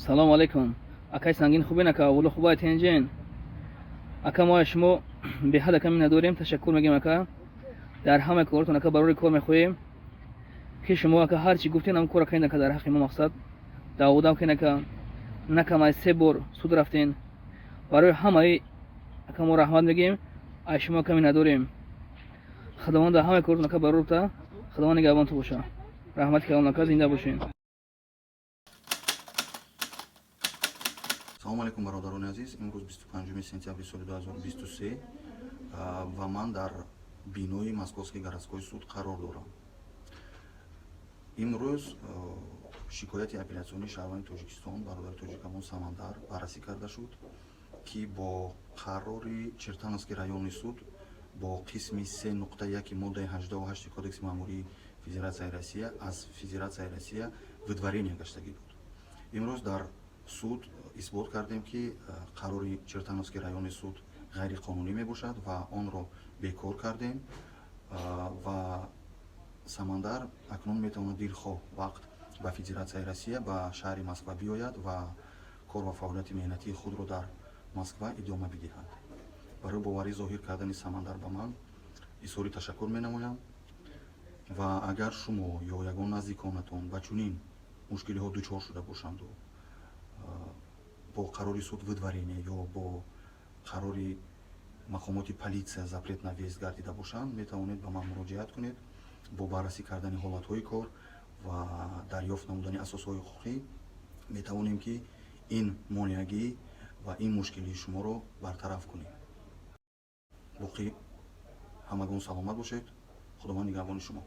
Салому алайкум, акай Сангин, хубен, ака? Аввало, хубай, тенҷен, ака? Мо шумо беҳад, ака, миннатдорем, ташаккур мегӯем, ака. Дар ҳамаи коротон, ака, барори кор мехоҳем, ки шумо, ака, ҳар чӣ гуфтен, ам кора кунед, ака. Дар ҳаққи мо, мақсад, даъводам кунед, ака, на кам аз се бор суд рафтен. Барои ҳамаи, ака, мо раҳмат мегӯем, аз шумо, ака, миннатдорем. Худованд дар ҳамаи коротон, ака, барор та, Худованд нигаҳбонтон боша. Раҳмати калон, ака, зинда бошен. Салому алайкум, бародарони азиз. Имрӯз 25 сентябри соли 2023 ва ман дар бинои Московский городской суд қарор дорам. Имрӯз шикояти апелляционии шаҳрванди Тоҷикистон, бародари тоҷикамон Самандар, баррасӣ карда шуд, ки бо қарори Чертановский районный суд бо қисми 3.1 моддаи 88 Кодекси маъмурии Федератсияи Россия аз Федератсияи Россия выдворение гаштагӣ буд. Имрӯз дар суд исбот кардем, ки қарори Чертановский районный суд ғайриқонунӣ мебошад ва онро бекор кардем ва Самандар акнун метавонад дилхоҳ вақт ба Федератсияи Россия, ба шаҳри Москва биёяд ва кор ва фаъолияти меҳнатии худро дар Москва идома бидиҳад. Барои боварӣ зоҳир кардани Самандар ба ман изҳори ташаккур менамоям ва агар шумо ё ягон наздиконатон ба чунин мушкилиҳо дучор шуда бошанду бо қарори суд выдворение ё бо қарори мақомоти полиция запрет на въезд гардида бошанд, метавонед ба ман муроҷиат кунед. Бо баррасӣ кардани ҳолатҳои кор ва дарёфт намудани асосҳои ҳуқуқӣ метавонем, ки ин монеагӣ ва ин мушкилии шуморо бартараф кунем. Боқӣ ҳамагон саломат бошед, Худованд нигаҳбони шумо.